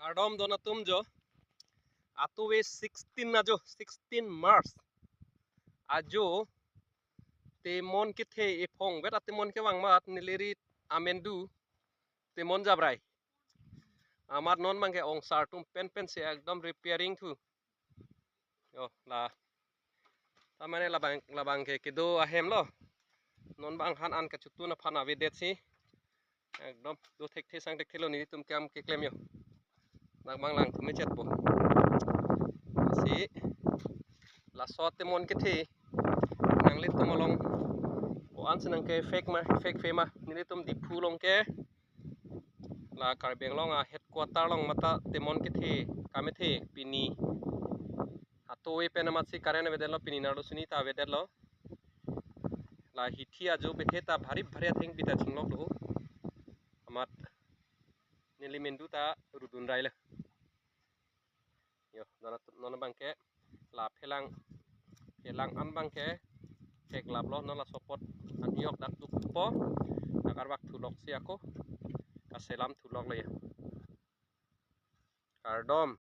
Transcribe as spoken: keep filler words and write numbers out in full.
Kardom don atum jo. Atovar sixteen ajo, sixteen March. Ajo temon kethe ephong vet atemon kevang mat neli rit amendu temon jabrai. Amat non abangke ongsar atum penpen si ekdom repairing thu. Yo, la. Ta mane labang, labangke kedo ahem lo. Non abang han an kachutun aphan avedet si. Ekdom do thekthe sang thekthe lo, nelitum kam keklem yo. Nang abang lang thume chetpo. Si laso temon kethe nanglitum along ko-an si nangke fake ma, fake fe ma, nelitum Diphu along ke la Karbi Anglong a headquarter along mata temon kethe kamethe pini. Atovar pen amat si current avedetlo, pini narlo suni ta avedetlo. La hithi ajo bethe ta bhari bhari athengpi ta chinglok do. Amat neli mendu ta rudun railo. Yo, non atum non abangke la phelang, phelang an abangke theklaplo, non laso apot an yok dak dukpo, dak arvak thulok si ako kaselam thulok le ya. Kardom.